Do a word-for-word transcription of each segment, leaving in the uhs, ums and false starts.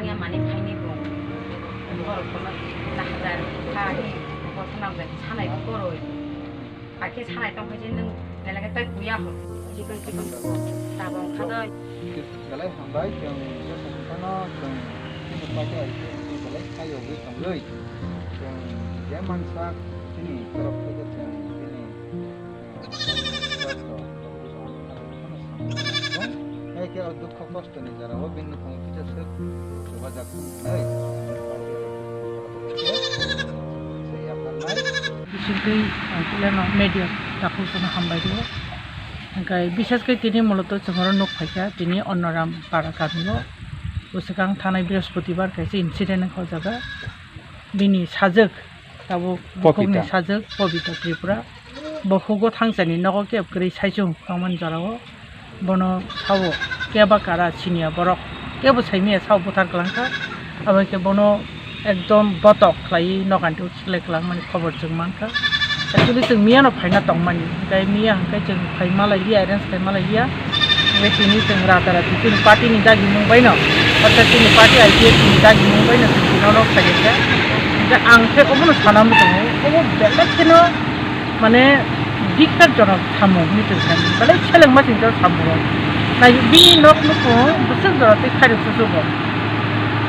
Wngya mani phaini bo. Borok kono ta hajar kha hi, bo khwnam bai sanai bo koroi. Hakhe sanai tong khe je nwng belai khe tai puya ho. Chikon chikon tabang kha doi. Belai hambai, chwng je phano chwng chini party I P F T belai khayo wngwi tongwi. Chwng je mansak chini borok khe je chwng chini, eh, Hai khe o dukha kostoni jorao bini nukhung kisa swk chubajak wngnai. Bisingtwi ang kuleno media takhuk sono hambai rwo. Hwnkhe bishesh khe tini muloto chwng oro nuk phaikha, tini Onnoram para kamio. Bwswkang thanai Brihospoti bar kaisa incident wngkha o jaga. Bini sajwk tabuk Popita. Bukhukni sajwk Popita Tripura. Bo hugo thangsani nogo kebo kwrwi saichung tongmani jorao. Bono sao keba kara siniya borok. Kebo saimaya sao buthar kwlangkha. Abo khe bono ekdom botok khlaiwi noganti utkhlai kwlangmani khobor chwng mankha. Actually chwng miyano phaina tongmani. Hwnkhe miya hwnkhe chwng phai malai liya, arrange khai malai liya. Hwnkhe tini chwng rata rati chini party ni dagimung baino, orthat chini party I P F T ni dagimung baino chwng tino nok khaijak kha. Hwnkhe ang khe obono sana muchungo, obo belai kheno mane dikkat jonok samung hinwi chwng sani. Belai selengma chwng samung rok. Nai bini nok nukhung bwswk jora tei khairok susu bo.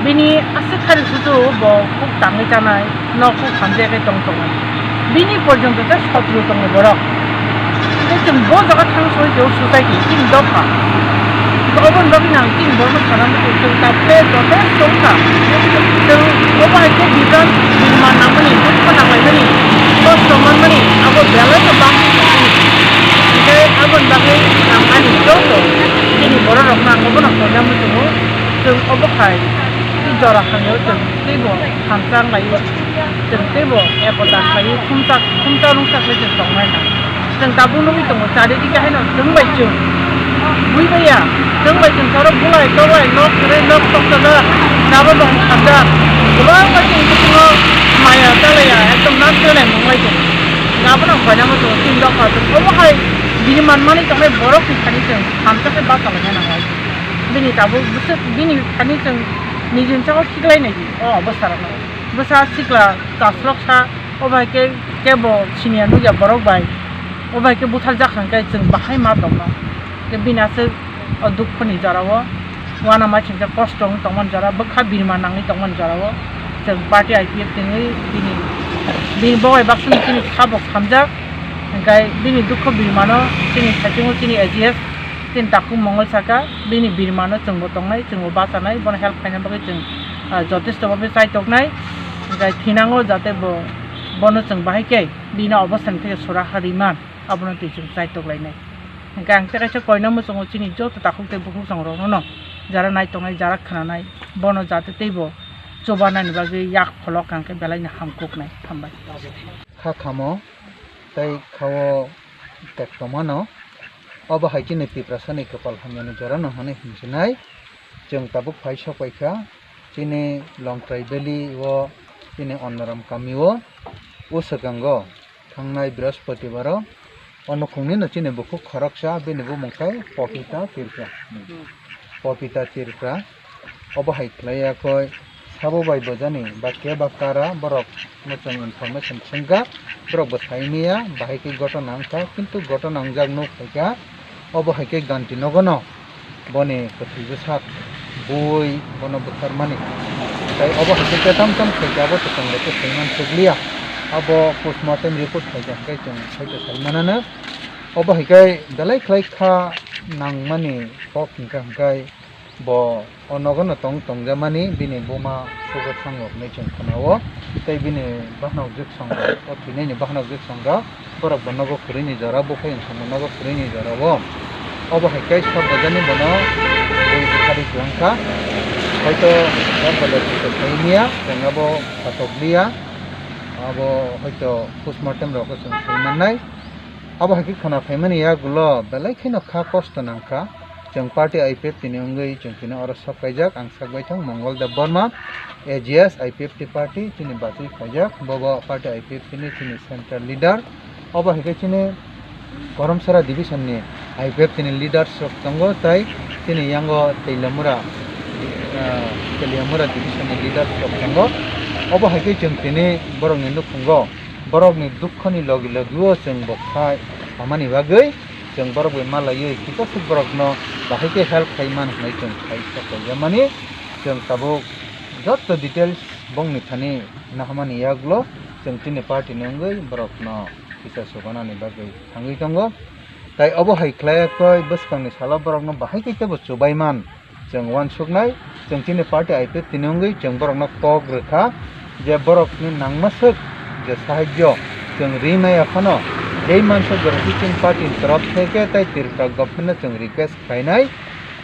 Bini aswk khairok susu bo kuk tangwi chanai, nok kuk hamjakhe tong tongo. Bini porjonto tei sotro tongo borok. Tei chwng bo jaga thang soi tei society chini dopha. Oboni bagwi nang chini borokno sana muchung chwng tabukhe joto chwngkha. Chwng obo hai khe bijan birman nangmani, dukha nanglaimani, kosto manmani abo belai no bang. Hwnkhe aboni bagwi ang ani joto chini bororokno ang obono khaina muchungo. Chwng obo hai jora hamya chwng teibo hamchang laio. Chwng teibo ekota khlaiwi khumchak, khumchak rwngchak khe chwng tongnai na. Chwng tabuk nugwi tongo, charidike haino chwng bai chwng bui baiya, chwng bai chwng oro bulai tobai nok kwrwi nok tokjak, tabuk bong hamjak, kwbangma chwng bisingo maya chalaiya, ekdom nak chalai mung lai tongo. Abono koinama tongo, chini dopha chwng obo hai bini manmani tongnai borokni thani chwng hamjakhe bachalaina nangnai. Bini tabuk bwswk bini thani chwng nijini chakao khiklainai di o obostarokno. Bwsa sikla chasloksa, obo hai khe kebo siniya nukya borok bai, obo hai khe butharjak hwnkhe chwng bahai ma tongno. Khe bini aswk o dukhoni jorao, uanama chwngsa kosto wng tongmani jorao, bwkha birma nangwi tongmani jorao chwng party I P F T ni bini, bini bobai baksa chini kha bo khamjak, hwnkhe bini dukho birmano chini saichungo chini A G S chini takhuk Mongol saka, bini birmano chwngbo tongnai, chwngbo bachanai, bono help khaina bagwi chwng, ah, jotesto bhabe chaitoknai, hwnkhe thinango jate bo, bono chwng bahai khe bini obostani theke sora ha rwimani, abono twi chwng chaitoklainai. Hwnkhe ang tei kaisa koina muchungo chini joto takhuk tei bukhuk chongrokno, jara nai tongnai, jara khnanai, bono jate teibo chubanani bagwi yak pholok hwnkhe belaino hamkuknai. Hambai. Kha khamo tei khao tek tongmano. Obo hai chini Tiprasani kwpal hamyani jorano hwnwi hinchinai. Chwng tabuk phai sok paikha chini Longtrai Valley o, chini Onnoram kami o, o swkango thangnai Brihospotibaro o nukhungni no chini bukhuk khoroksa, bini bumung khe Popita Tripura. Popita Tripura. Obo hai khlai ya koi sabo bai bojani ba keba kara borok no chwng information swngkha, borok bo sai manya bahai khe gotona wngkha, kintu gotona wngjak nuk phaikha obo hai khe ganti nogono boni kwthwi bwsak bui bono bwtharmani. Tai obo hai khe ketam tam khaikha abo to chwng bai khe saiman thokliya, abo postmortem report khaikha hwnkhe chwng sai khe sai manano. Obo hai khe belai khlai kha nangmani kok hwnkha hwnkhe bo o nogono tong tongjamani bini buma sugo thango hinwi chwng khna-o, tei bini bahanok jwksong rok, o thwinaini bahanok jwksong rok, borok bo nogo kwrwini jora, buphai wngsongbo nogo kwrwini jora-o. Obo hai khe sot bwjani bono bui bwthari kwlangkha, hoito o kole khe sai manya, chwng abo khatok liya, abo hoito postmortem rok chwng sai mannai. Abo hai khe khna phaimani yagulo belai kheno kha kosto nangkha. Chwng party I P F T ni wngwi chwng chini oro sok kaijak. Ang sak bai thang Mongol Debbarma, A G S I P F T party chini bachwi khaijak. Bobo party I P F T ni chini central leader. Obo hai khe chini Koromsara division ni I P F T ni leaders rok tongo, tai chini yango Teilamura, ah, Teliamura division ni leaders rok tongo. Obo hai khe chwng tini borokni nukhungo borokni dukhoni logi logi o chwng bo kha samani bagwi chwng borok bai malaiwi kisa swk borokno bahai khe help khai man hwnwi chwng khai saklaijamani. Chwng tabuk joto details bongni thani nahamani yagulo chwng chini party ni wngwi borokno kisa chubanani bagwi thangwi tongo. Tai obo hai khlai khe bwskangni salo borokno bahai khe teibo chubai man. Chwng uansuknai, chwng chini party I P F T ni wngwi chwng borokno kok rwkha je borokni nangma swk je sahajyo chwng ri maya phano jei mansa jora chini party ni torof theke tai Tripura government no chwng request khlainai.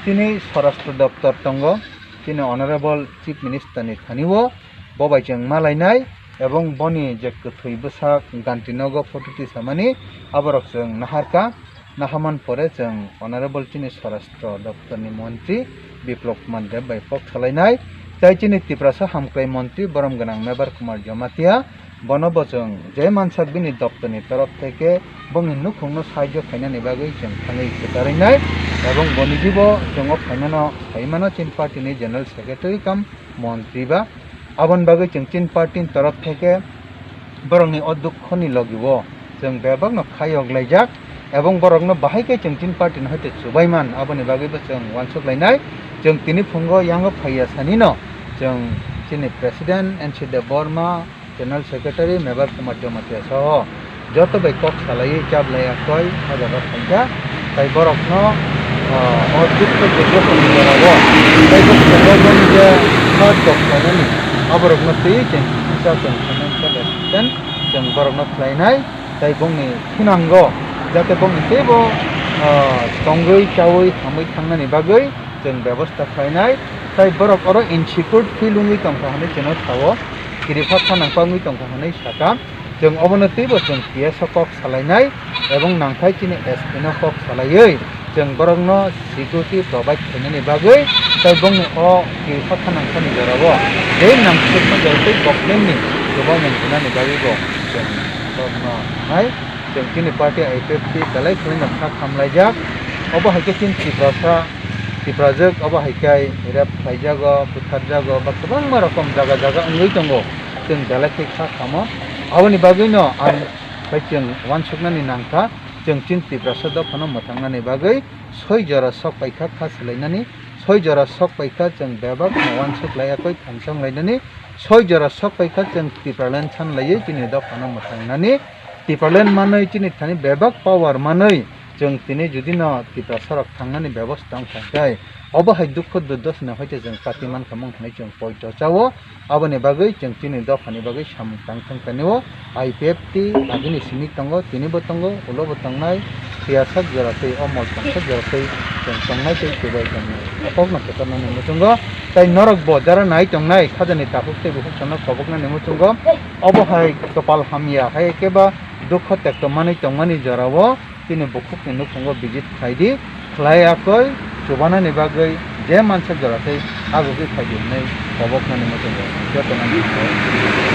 Chini Swarashtra Doptor tongo, chini Honorable Chief Minister ni thani o bo bai chwng malainai ebong boni je kwthwi bwsak Gantinogo photo tisamani aborok chwng naharkha. Nahaman pore chwng Honorable chini Swarashtra Doptor ni Montri Biplab Kumar Deb bai kok salainai, tai chini Tiprasa Hamkrai Montri borom gwnang Mebar Kumar Jamatia, bono bo chwng je mansak bini doptor ni torof theke bongni nukhungno sahajyo khainani bagwi chwng thangwi kwcharwi nai, ebong boni jibo chwng o phaimano, phaimano chini party ni General Secretary kam Montri ba. Aboni bagwi chwng chini party ni torof theke borokni o dukhoni logi o chwng bebakno khayok laijak, ebong borokno bahai khe chwng chini party ni hoite chubai man, aboni bagwi bo chwng uansuk lainai. Chwng tini phungo yango phaiya sanino chwng chini President N C Debbarma, General Secretary Mebar Kumar Jamatia soho joto bai kok salaiwi chaplai akhoi o jaga phaikha. Tai borokno, ah, o dukha dukha ni jora o tai bo khoroknwi je third dopha nani aborokno twi chwng kisa chwng financial assistance chwng borokno khlainai. Tai bongni thinango jate bongni teibo, ah, tongwi chawi hamwi thangnani bagwi chwng bebosta khlainai. Tai borok oro insecure feel wngwi tongkha hwnwi chwngno sao, kiriphak kha nangkha wngwi tongkha hwnwi sakha. Chwng obono teibo chwng P S o kok salainai ebong nangkhai chini S P no kok salaiwi chwng borokno security provide khainani bagwi tai bongni o kiriphak kha nangkhani jorao je nangkukma jora tei government ni government hwnani bagwi bo chwng borokno hai chwng chini party I P F T belai khwlaino kha khamlaijak. Obo hai khe chini Tiprasa Tiprajwk obo hai khe rape khlaijago, butharjago ba kwbangma rokom jaga jaga wngwi tongo. Chwng belai khe kha khamo. Aboni bagwino ang bai chwng uansuknani nangkha, chwng chini Tiprasa dophano mwthangnani bagwi soi jora sok paikha kha swlainani, soi jora sok paikha chwng bebak no uansuk laiya koi thansong lainani, soi jora sok paikha chwng Tipraland san laiwi chini dophano mwthangnani, Tipraland manwi chini thani bebak power manwi chwng tini judino Tiprasa rok thangnani bebosta wngkha khe, obo hai dukhu durdoshani hoite chwng kati mankha mung hwnwi chwng poito chao. Aboni bagwi chwng chini dophani bagwi samung tang thang tani o I P F T agini simi tongo, tini bo tongo, ulo bo tongnai, phiya sak jora tei o mol tong sak jora tei chwng tongnai tei chubai tongnai. Kokno phetornani muchungo, tai norok bo jara nai tongnai, khajani takhuk tei bukhuk sano koboknani muchungo, obo hai kwpal hamya, hai khe ba dukho tekto manwi tongmani jorao, chini bukhukni nukhungo visit khlai di, khlai yakoi chubanani bagwi je mansa jora tei agugwi phai di hwnwi koboknani muchungo joto nang